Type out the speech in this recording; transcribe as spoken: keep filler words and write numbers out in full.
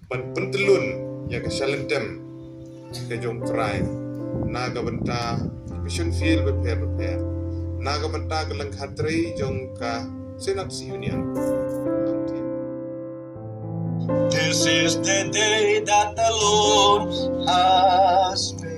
ban pyntyllun ïa ka shalynter ka jong U Trai na ka bynta mission field bapher bapher, na ka bynta ka lyngkha trei jong ka Synod Union. This is the day that the Lord has made.